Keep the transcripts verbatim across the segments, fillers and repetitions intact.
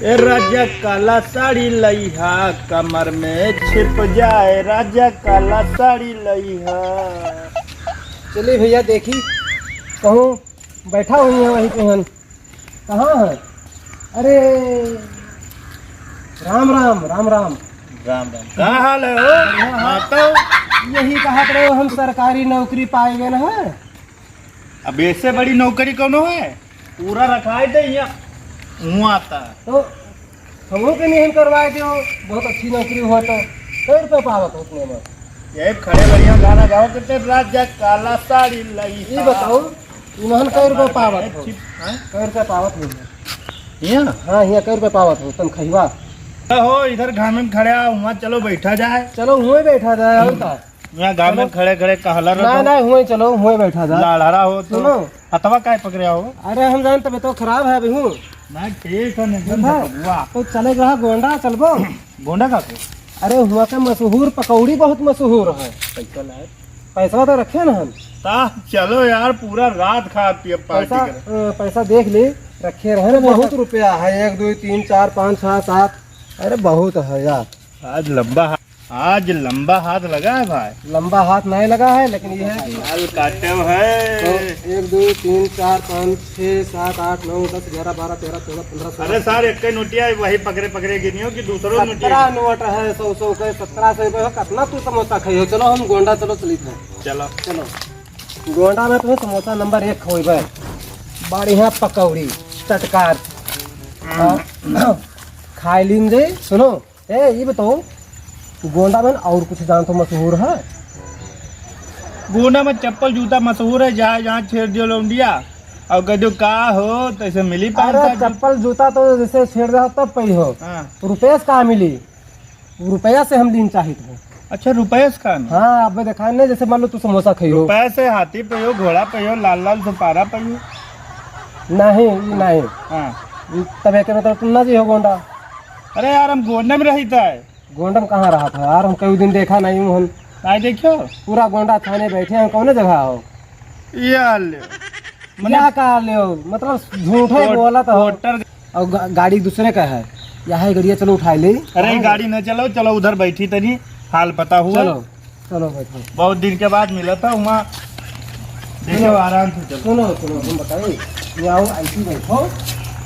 ए राजा काला साड़ी लइहा, कमर में छिप जाए, राजा काला साड़ी लइहा। चली भइया, देखी कहूँ बैठा हुई है वहीं पे हन। कहाँ है? अरे राम राम, राम राम। राम राम। का हाल है हो? बढ़िया है। हाँ तो? यही कहत रहे हम सरकारी नौकरी पाए गए ना है। अब ऐसे बड़ी नौकरी कौनो है? पूरा रखाए थे यहाँ, हुआ आता है। तो हमहू के नहीं करवाए दे हो, बहुत अच्छी नौकरी हुआ तो। कै रुपये पावत हो उतने में? ये खड़े बढ़िया गाना गाओ, कितने राजा काला साड़ी लइहा। ये बताओ, इन्हन कै रुपये पावत हो? हाँ? कै रुपये पावत हो? यहाँ? हाँ, यहाँ कै रुपये पावत हो तनखहिवा? हो, इधर घामे में खड़े आओ, वहाँ चलो बैठा जाए। चलो, हुए बैठा जाए, और का? यहाँ गाँव में चलो। खड़े खड़े कहला ना, रहो। ना, हुए चलो, हुए बैठा जा। लाड़ारा हो तो सुनो। हथवा काहे पकड़े हो? अरे हम जान तबे तो खराब है अभी हूँ। ना, ठीक है, नहीं ठीक है। बबुआ। तो चले रहा गोंडा, चलबो? गोंडा का को? अरे हुआ के मशहूर पकौड़ी बहुत मशहूर है। पैसा लाए? पैसा तो रखे ना हम। ता चलो यार, पूरा रात खा पिए पार्टी पैसा, कर। अ, पैसा देख ले, रखे रहे ना, बहुत रुपया है, एक, दो, तीन, चार, पाँच, छः, सात, अरे बहुत है यार। आज लंबा आज लंबा हाथ लगा है भाई। लंबा हाथ नहीं लगा है, लेकिन ये है कि बाल काटे है। तो एक, दो, तीन, चार, पाँच, छः, सात, आठ, नौ, दस, ग्यारह, बारह, तेरह, चौदह, पन्द्रह, सोलह। अरे सर, एक ही नोटिया है, वही पकड़े पकड़े गिनियो कि दूसरो नोटिया? सत्रह नोट है, सौ सौ के, सत्रह सौ के, कितना तू समोसा खाई हो? चलो हम गोंडा, चलो चलित है। चलो। चलो। गोंडा में तुम्हें समोसा नंबर एक खोइबे। बढ़िया पकौड़ी, टटकार। हाँ। खाए लीन जे, सुनो। ए, ई बताओ, गोंडा में और कुछ जान तो मशहूर है? गोंडा में चप्पल जूता मशहूर है, जहाँ, जहाँ छेड़ दियो लौंडिया और कह दो का हो, तो ऐसे मिली पाँच अरे, सात जूता। चप्पल जूता तो जैसे छेड़ रहा तब पई हो। हाँ। रुपया से का मिली? रुपया से हम लीन चाहित हो। अच्छा, रुपया से का मिली? हाँ, अब देखा नहीं, जैसे मान लो तू समोसा खाई हो। रुपया से हाथी पे हो, घोड़ा पे हो, लाल लाल सुपारा पे हो। नहीं, ई नहीं। हाँ। तब एक मतलब तुम ना जी हो गोंडा। अरे यार, हम गोंडा में रहित है। गोंडा में कहाँ रहा था यार? हम कई दिन देखा नहीं हूँ हम। नहीं देखियो? पूरा गोंडा थाने बैठे हैं, कौने जगह हो? ये हाल ले। मने क्या का ले हो? मतलब झूठे होट-, बोला तो हो। होटल। और गा-, गाड़ी दूसरे का है। यह है गड़िया, चलो उठा ले। अरे, कहाँ गाड़ी गए? न चलो, चलो उधर बैठी तनी, हाल पता हुआ। चलो। चलो बैठो। बहुत दिन के बाद मिला था वहाँ। देखो, सुनो, आराम से चलो। सुनो, सुनो, हम बताए, ये आओ, ऐसी बैठो,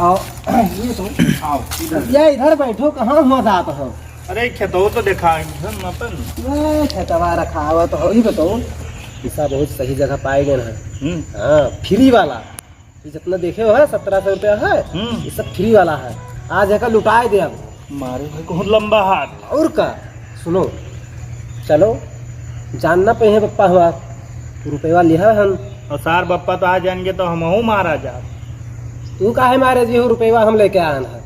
आओ, ये तो, आओ, इधर। ये इधर बैठो, कहाँ हुआ जात हो? अरे, खेतवा तो देखा है, हम अपन। ये खेतवा रखा हुआ तो हो ही बताओ, पैसा बहुत सही जगह पाए गए ना। हम्म। हाँ, फ्री वाला। ये जितना देखे हो है, सत्रह सौ रुपया है, हम्म। ये सब फ्री वाला है। आज एका लुटाए दे अब। मारे भाई, बहुत लंबा हाथ। और का? सुनो, चलो, जान ना पे हैं बप्पा हमार, रुपया लिहा हन। और सार बप्पा तो आ जाएंगे तो हमहू मारा जा। तू काहे मारे जी हो, रुपया हम लेके आन है।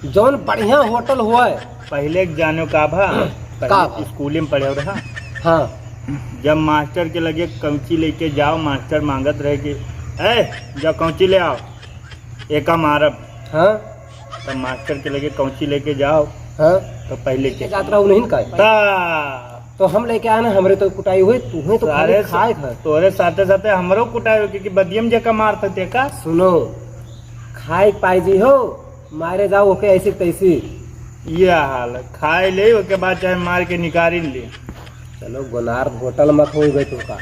जौन बढ़िया होटल होए। पहिले एक जानो का भा, का पहिले भा? स्कूले में पढ़े रहा। हाँ। जब मास्टर के लगे कौंची लेके जाओ, मास्टर मांगत रहे कि, "ए, जा कौंची ले आओ, एका मारब।" हाँ। तब मास्टर के लगे कौंची लेके जाओ, हाँ। तो पहिले के जात रहा उन्हीं का। ता। तो हम लेके आए ना, हमरे तो कुटाई हुई, तुम्हें तो खाली सारे खाए था। तोरे साथे साथे हमरो कुटाई हुई, क्योंकि बदियम जेका मारत तेका। सुनो, खाए पाए जी हो, मारे जाओ ओके ऐसी तैसी। ये हाल है, खाए ले, ओके बाद चाहे मार के निकाल ले। चलो, गोनार होटल मत हो गए तुमका।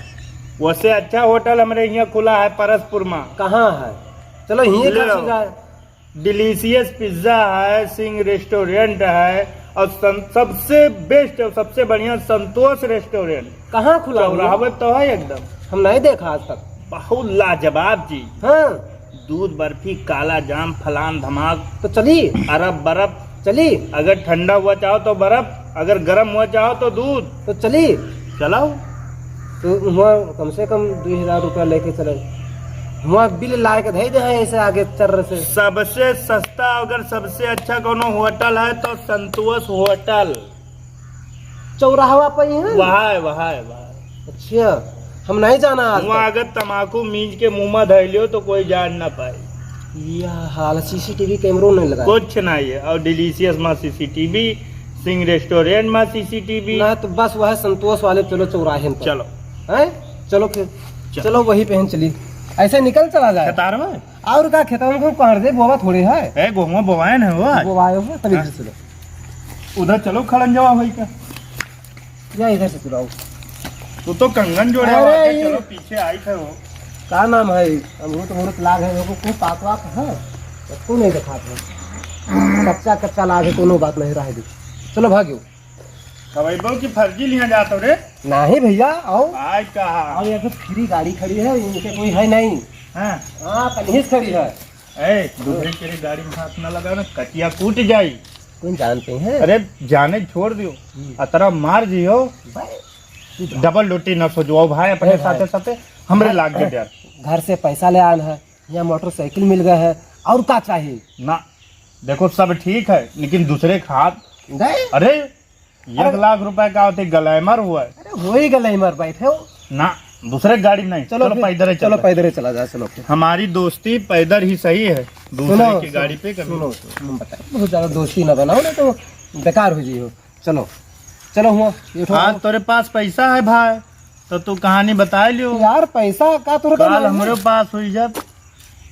वैसे अच्छा होटल हमरे यहाँ खुला है परसपुर में। कहाँ है? चलो, यहीं ले का आओ। सीधा है। डिलीशियस पिज्जा है, सिंह रेस्टोरेंट है, और सं-, सबसे बेस्ट और सबसे बढ़िया संतोष रेस्टोरेंट। कहाँ खुला है? चौराहा पे तो है एकदम। हम नहीं देखा आज तक। बहुत लाजवाब चीज। हाँ। दूध बर्फी, काला जाम, फलान धमाक। तो चली। अरब बर्फ। चली। अगर ठंडा हुआ चाहो तो बर्फ, अगर गर्म हुआ चाहो तो दूध। तो चली। चलाओ। तो वहाँ कम से कम दो हजार रुपया लेके चले। वहाँ बिल लाए के धई दे हैं ऐसे आगे चर्र से। सबसे सस्ता अगर सबसे अच्छा कोनो होटल है तो संतोष होटल। चौराहवा पे ही है? वहाँ है, वहाँ है, वहाँ है। अच्छा, हम नहीं जाना आज वहाँ तक। अगर तमाकू मींज के मुंह में धइलियो तो कोई जान ना पाए। यह हाल, सीसीटीवी कैमरो नहीं लगा। कुछ नहीं है। और डिलीशियस में सीसीटीवी, सिंह रेस्टोरेंट में सीसीटीवी। ना तो बस वह संतोष वाले, चलो चौराहे पर। चलो। हैं? चलो फिर। चलो। चलो वहीं पे हम चली। ऐसे निकल चला जाए। कतार में? और का खेतवा में कोई कहाँ रे बोवा थोड़े है? ए, गोहूँ बोवाए न हो आज। बोवाए हो, तभी हाँ। इधर से चलो। उधर चलो, खड़ंजवा भाई का। या इधर से चलो, आओ। तू तो कंगन जोड़े अरे हो, आगे ये चलो, पीछे आई थे हो। का नाम है? अमरूद, अमरूद लाग है, लोगों को पाक वाक है? उसको नहीं दिखाते हैं। कच्चा, कच्चा लाग है, कोनो बात नहीं, रहे दे। चलो, भाग्यो। खवैबो की फर्जी लिया जात हो रे? नहीं भैया, आओ। भाई कहा? और यहाँ पे फ्री गाड़ी खड़ी है, इनके कोई है नहीं। हाँ। हाँ, कन्हीस खड़ी है। ए, दूसरे के गाड़ी में हाथ ना लगा ना, कटिया कूट जाई। कौन जानते हैं? अरे, जाने छोड़ दियो। हम्म। अतरा मार दियो। भाई, तू जा। डबल ड्यूटी ना सोचवाओ भाई, अपने ए भाई। साथे साथे हमरे लाग गए यार। घर से पैसा ले आन है, यहाँ मोटरसाइकिल मिल गए है, और का चाहिए? ना, देखो सब ठीक है, लेकिन दूसरे के हाथ गए? अरे, एक अरे। लाख रुपए का होते ग्लैमर हुआ है। अरे, वही ग्लैमर बैठे हो। ना, दूसरे गाड़ी में नहीं। चलो चलो फिर, पैदल ही चलो चलो। पैदल ही चला जाए, चलो फिर। हमारी दोस्ती पैदल ही सही है, दूसरे सुनो, की गाड़ी पे कभी सुनो, सुनो, हम बताए, बहुत ज्यादा दोस्ती ना बनाओ, ना तो बेकार हो जाइयो। चलो, चलो हुआ, ये उठो। आज तोरे पास पैसा है भाई, तो तू कहानी बताए लियो। यार, पैसा का तोरे का काल नहीं है? हमरे पास हुई जब।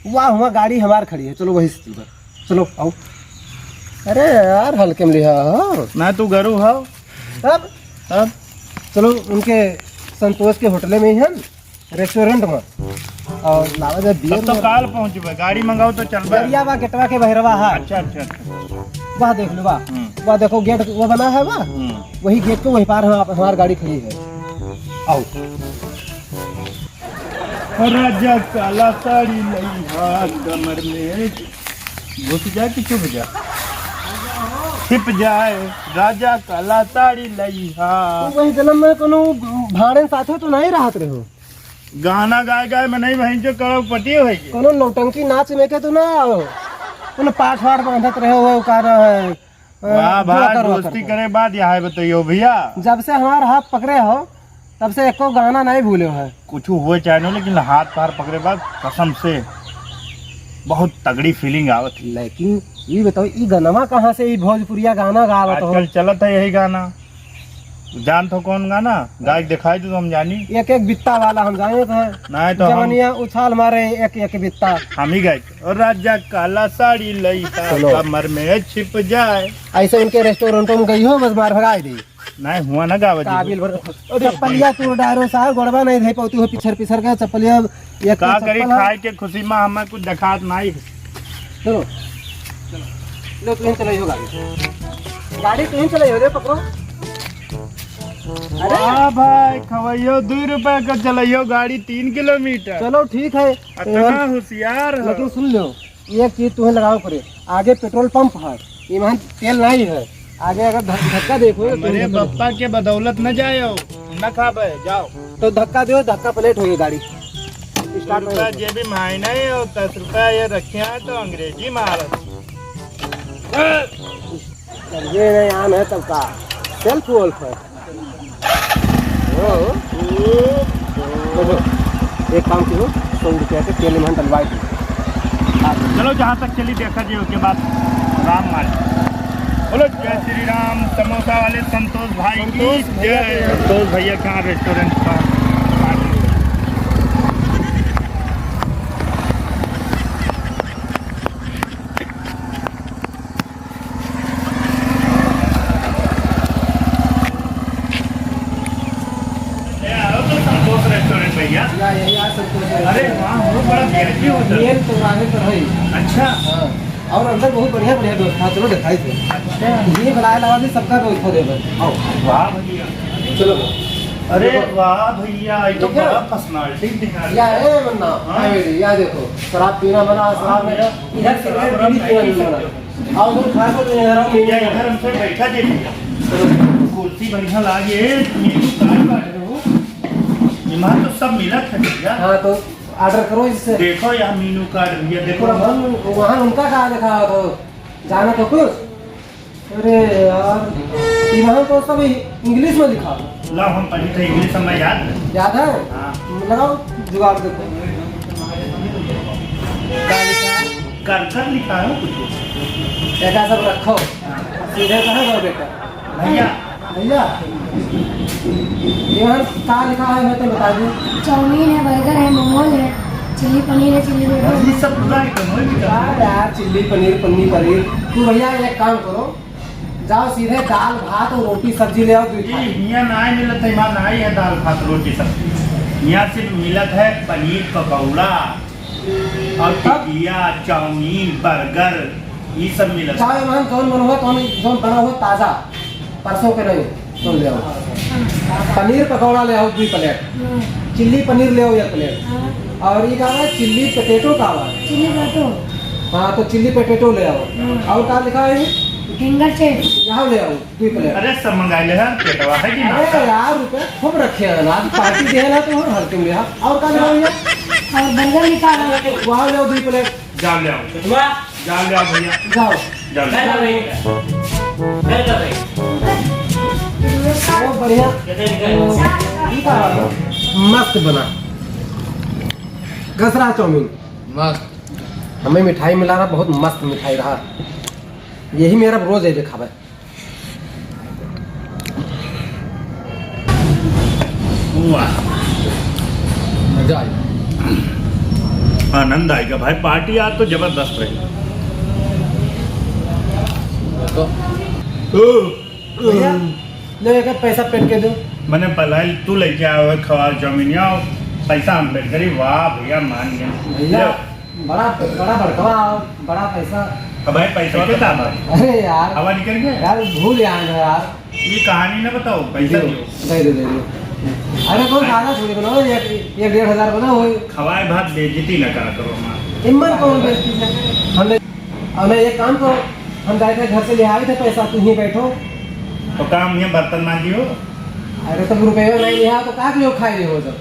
वाह, हुआ गाड़ी हमार खड़ी है, चलो वही से चलबा। चलो, आओ। अरे यार, हल्के में लिहा हो। ना तू गरू हो। तब? तब? चलो, उनके संतोष के होटल में ही है, रेस्टोरेंट में। और लावा जा तब बियर तो में। काल पहुँचबे, गाड़ी मंगाओ तो चलबे। दरिया बा, गेटवा के बहरवा है। अच्छा, अच्छा, अच्छा। वह देख लो, वाह। हम्म। वह देखो, गेट वो बना है, वाह। हम्म। वही गेट के वही पार हम, हमार गाड़ी खड़ी है। आओ। राजा काला साड़ी लइहा कमर में, घुस जा कि चुप जा, छिप जाए। राजा काला साड़ी लइहा। तो वही जन्म में कोनो भाड़न साथे तो नहीं रहत रहो? गाना गाए गाए में नहीं बहन जो करोड़पति होई के। कोनो नौटंकी नाच में के तो ना आओ। कोनो पाठ वाठ बांधत रहे हो, वो का रहा है। वाह भाई, जोकर वोकर दोस्ती के। करे बाद यहाँ बताइयो भैया। जब से हमार हाथ पकड़े हो, तब से एको गाना नहीं भूले हो। कुछ हुए चाहे न, लेकिन हाथ पैर पकड़े बाद कसम से बहुत तगड़ी फीलिंग आवत है। लेकिन ये बताओ, ई गनवा कहाँ से, ई भोजपुरिया गाना गावत हो? आजकल चलत है यही गाना। जान तो कौन गाना? गाय के दिखाई दो तो हम जानी। एक एक बित्ता वाला हम जाने थे। नहीं तो हम जवनिया उछाल मारे एक एक बित्ता। हम ही गाए। और राजा काला साड़ी लइहा चलो। कमर में छिप जाए। ऐसे इनके रेस्टोरेंटों में गई हो, बस मार भगाई दी। नहीं हुआ ना गावत जी। काबिल भर। अरे चप्पलिया तू डारो साहब, गोड़वा नहीं धई पाती हो, पिछर पिछर के चप्पलिया। एक का तो करी, चप्पल है। खाए के खुशी में हमें कुछ देखात नहीं। चलो। लो, तुहीं चलाइयो गाड़ी। गाड़ी तुहीं चलाइयो रे, पकड़ो। अरे। वाह भाई, खवैयो दुई रुपया का, चलाइयो गाड़ी तीन किलोमीटर। चलो, ठीक है। इतना होशियार हो। लेकिन सुन लो, एक चीज तुम्हें लगावे पड़े, आगे पेट्रोल पंप है, इमहन तेल नहीं है, आगे अगर ध-, धक्का देखो तो हमरे बप्पा के बदौलत न जायो, न खाबे, जाओ। तो धक्का दो, धक्का प्लेट होगी गाड़ी, स्टार्ट हो रुपया जाएगी। जेबी में है नहीं, और दस रुपया ये रखे हैं तो अंग्रेजी मारत। समझे नहीं, आन है तब का, सेल्फ वोल्फ है। हाँ। देखो, एक काम करो, सौ रुपया के तेल में डलवा दो। चलो, जहाँ तक चली देखा जी, उसके बाद राम मार्ग। बोलो जय श्री राम। समोसा वाले संतोष भाई की संतोष भैया जय। के। संतोष भैया के यहाँ रेस्टोरेंट पर। ए, आओ तो संतोष रेस्टोरेंट भैया। या, या, या, संतोष रेस्टोरेंट। अरे, वाह, वो बड़ा वीआईपी होटल। मेन चौराहे पर है। अच्छा। हाँ, और अंदर बहुत बढ़िया, बढ़िया व्यवस्था, चलो दिखाई दे। अच्छा। ये बनाए लगा भी सबका व्यवस्था देवे। आओ। वाह भैया। चलो। अरे देखो। वाह भैया, ये तो देखो। बड़ा पर्सनालिटी दिखा रहे या, हो। ए, मन्ना, हाँ। ए, या देखो, शराब पीना मना, शराब हाँ, में भैया। इधर सिगरेट, बीड़ी पीना नहीं मना। आओ, तुम खा सकते हैं, आराम से। या इधर हमसे बैठा जे भैया। कुर्सी बढ़िया लागे, मेनू कार्ड बाटे हो। इमा तो सब मिलत है भैया। हाँ, तो ऑर्डर करो इससे। देखो यार मेनू कार्ड भैया, देखो ना। हम वहाँ उनका कहाँ देखा हो तो जाना तो कुछ। अरे यार, इमा तो सब इंग्लिश में लिखा हो। ला हम पढ़ी थे इंग्लिश में याद है। याद है? हाँ। लगाओ जुगाड़ देखो। का लिखा? कर कर लिखा है कुछ। ऐसा सब रखो। सीधे कहाँ जाओ बेटा? भैया। भैया, यहाँ का लिखा है, मैं तो बता दूँ। चाउमीन है, बर्गर है, मोमोज है। चिल्ली पनीर है, चिल्ली पनीर। ये सब पूरा item है, भी हाँ यार, चिल्ली पनीर, पन्नी पनीर। तू भैया एक काम करो, जाओ सीधे दाल भात और रोटी सब्जी ले आओ, दुई ई थाली। हियाँ नाहीं मिलत है, हियाँ नाहीं है दाल भात रोटी सब्जी। हियाँ सिर्फ मिलत है पनीर पकौड़ा और तब? टिकिया, चाउमीन, बर्गर, ई सब मिलत है। चाहे वहाँ जौन बना हुआ, जौन, जौन बना हुआ ताजा, परसों के नहीं, जौन ले आओ। पनीर पकौड़ा ले आओ दुई प्लेट, हाँ। चिल्ली पनीर ले आओ एक प्लेट, हाँ। और ई का है, चिल्ली पोटैटो का है? चिल्ली पोटैटो। हाँ, तो चिल्ली पोटैटो ले आओ। हाँ। और का लिखा है ये? फिंगर चेस्ट। यहाँ ले आओ। दुई प्लेट। अरे, सब मंगाइ ले है, पेटवा है कि ना? अरे यार, रुपया खूब रखे हैं ना, आज पार्टी दे ना तो और हल्के में लिहा। और का लेना भैया? और बर्गर निकालो। वहाँ ले आओ दुई प्लेट। जाओ ले आओ। सुषमा। जाओ ले आओ भैया। जाओ। जाओ ले क्या कर आओ। रही है? क्या कर रही है? बहुत बढ़िया। कैसे निकल? ठीक है। मस्त बना। घसरा चाउमीन। मस्त। हमें मिठाई मिला रहा, बहुत मस्त मिठाई रहा। यही मेरा रोज है खावे। वाह। मजा आया। आनंद आएगा भाई, पार्टी आज तो जबरदस्त रही। तो ओ, भैया, ले एक पैसा पेट के दो। मैंने पलाई तू लेके आवे खवा चाउमीन, आओ, पैसा हम पेट करी। वाह भैया, मान गए। भैया, ले। बड़ा, बड़ा बड़कवा, बड़ा पैसा। अब भाई, पैसा के दाम है? अरे यार। हवा निकल गया? यार, भूल याद है यार। ये कहानी ना बताओ, पैसा दियो, दियो। दे दो, दे दो। अरे, कौन ज्यादा थोड़ी बनाओ, एक, एक डेढ़ हजार बनाओ, वही। खवाए भात बेइज्जती ना करा करो हमार। इम्मन कौन बेइज्जती से? हमने, हमने एक काम करो, हम जाए थे घर से ले आए थे पैसा, तू ही बैठो। तो काम ये बर्तन मांजी हो? अरे, तब रुपये नहीं लिया तो का दियो, खाए हो जब?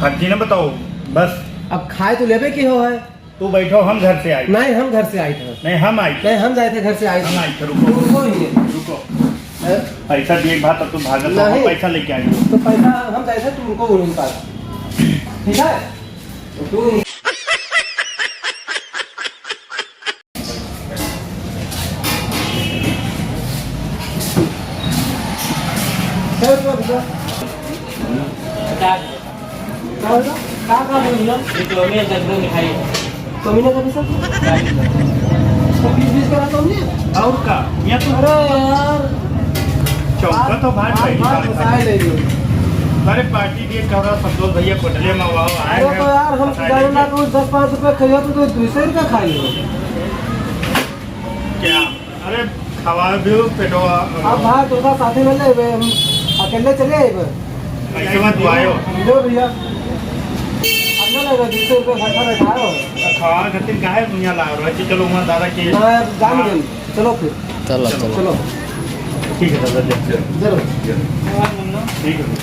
फर्जी ना बताओ, बस। अब खाए तो लेबे की हो है। तू बैठो, हम घर से आए। नहीं, हम घर से आए थे। नहीं, हम आए थे। नहीं, हम जाए थे घर से आए थे। हम आए थे, रुको। रुको ही है। रुको। हैं? पैसा दिए के बाद तब तू भागत हो, नहीं। पैसा लेके आए हो। तो पैसा हम जाए थे, तू रुको उनके पास। ठीक है? तो तू चल, चल, चल। पचास। का, का, का बोल रहा? ये चाउमीन, दस रुपये मिठाई। चाउमीन का पैसा? चालीस रुपये। तो बीस बीस करा चाउमीन? और का? या तो अरे यार। चौका तो भाई, बात, भाई, बात बात बताए ले रही हूँ। अरे पार्टी दिए कह रहा संतोष भैया कोटले में वाह आए अरे हैं। तो यार हम बताए जाने दीजिए। ना तो दस पाँच रुपये खाइए तो, तो दो सौ रुपये खाइए। क्या? अरे, खवा दो, पेटवा। अब भाई, तोका साथे में लेबे, हम अकेले चले आइबे। कैसे बात हुआ आयो? लो भैया। अब ना लेबे, दो सौ रुपये खर्चा बैठा हो। खवा खातिर काहे दुनिया ला रहा है? चलो, वहाँ दादा के ना, जान हाँ। दे। चलो फिर। चलो, चलो। चलो। ठीक है, दादा, जय। जरूर। ठीक है।